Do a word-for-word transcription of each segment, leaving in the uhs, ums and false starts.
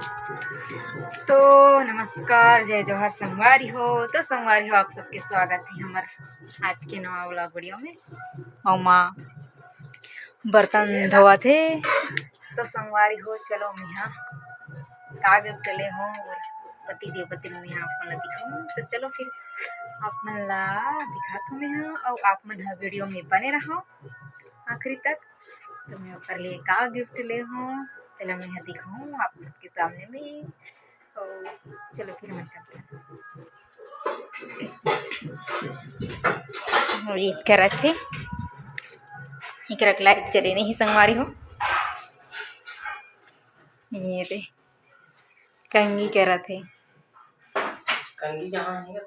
तो नमस्कार, जय जोहार संगवारी हो। तो संगवारी हो, आप सबके स्वागत हे हमर आज के नवा vlog video में। अउ माँ बर्तन धोवत हे। तो संगवारी हो, चलो मेहा का gift ले हों अउ पति देव पति में मेहा आप मन ला दिखाऊं। तो चलो फिर आप मन ला दिखात हों मेहा, अउ आप मन ह video में बने रहो आखिरी तक। तो मैं ओकर लिए का gift ले हों, चलो मेहा दिखाऊं आप सबके सामने में। तो चलो फिर हम चलते हैं। अउ ये करत हे, एकरा के light चले नहीं हे संगवारी हो। ये दे, कंघी करत हे। कंघी कहाँ हे?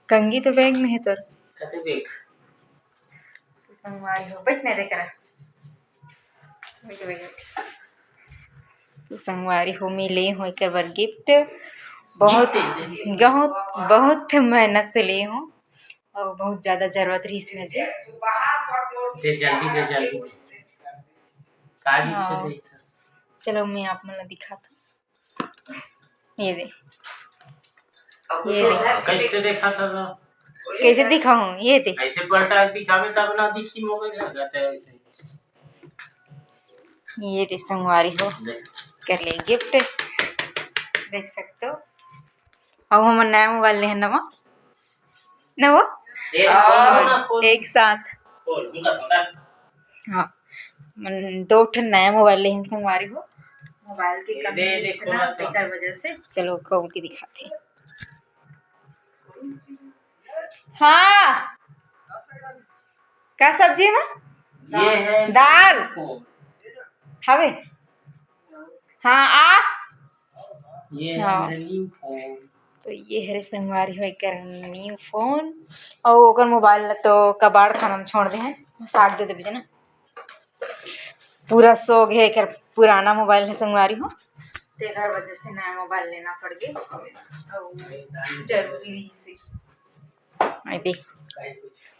कंघी तो bag में हे तोर। कते bag? संगवारी हो, बैठ नहीं दे करा। बैठ, बैठ, बैठ। तो संगवारी हो, मैं ले हों एकर बर gift। बहुत, gift दे दे। बहुत, बहुत मेहनत से ले हों अउ बहुत ज्यादा जरूरत रहिस हे जी। दे जल्दी, दे जल्दी, दे। का gift हाँ। दे? चलो, मैं आप मन ला दिखात हों। ये दे, ये दे। कैसे देखा था तो? कैसे दिखाऊं? ये दे। ऐसे पलटा के दिखावे तब ना दिखी, मोबाइल लग जाता है ऐसे। ये दे संगवारी हो, ले। कर ले gift, देख सकते हो। अब हमर नया मोबाइल ले हन नवा, नवा। ए, खोल ना, खोल। एक साथ। खोल, उनका पता। हाँ, मन दो ठन नया मोबाइल ले हन संगवारी हो। मोबाइल के ए, कमी दे, दे, इतना खोला तो। बेकार वजह से। चलो, खोल के दिखाते हैं। हाँ, का सब्जी हे? ये है दाल। New phone। हवे? हाँ, आ। ये है हाँ। मेरा new phone। तो ये हरे संगवारी हो एकर new phone। अउ ओकर मोबाइल ला तो कबाड़ खाना में छोड़ दे हन, साग दे देबे ना। पूरा सो गे एकर पुराना मोबाइल हे संगवारी हो, तेकर वजह से नया मोबाइल लेना पड़ गे। अउ जरूरी रहिस हे। अरे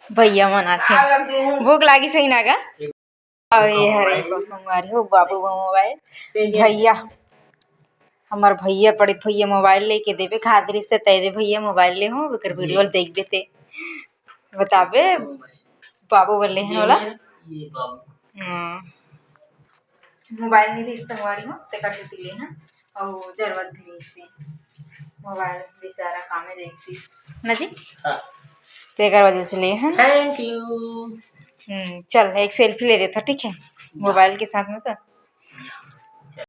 भैया मन आथे, भूख लागिस हे ना गा। अउ ये हरे संगवारी हो बाबू मोबाइल, भैया हमर भैया, बड़े भैया मोबाइल लेके देबे खातिर से, तै दे भैया मोबाइल ले हों, ओकर video ल देखबे ते बताबे, बाबू बर ले हन ओला। ये बाबू। हाँ। मोबाइल नहीं रहिस संगवारी हो, तेकर सेती ले हन, अउ जरूरत भी रहिस हे। मोबाइल बेचारा कामे देखती। ना जी? हाँ। तेकर वजह से ले हन। Thank you। हम्म, चल, एक selfie ले देता, ठीक है? मोबाइल के साथ में तो।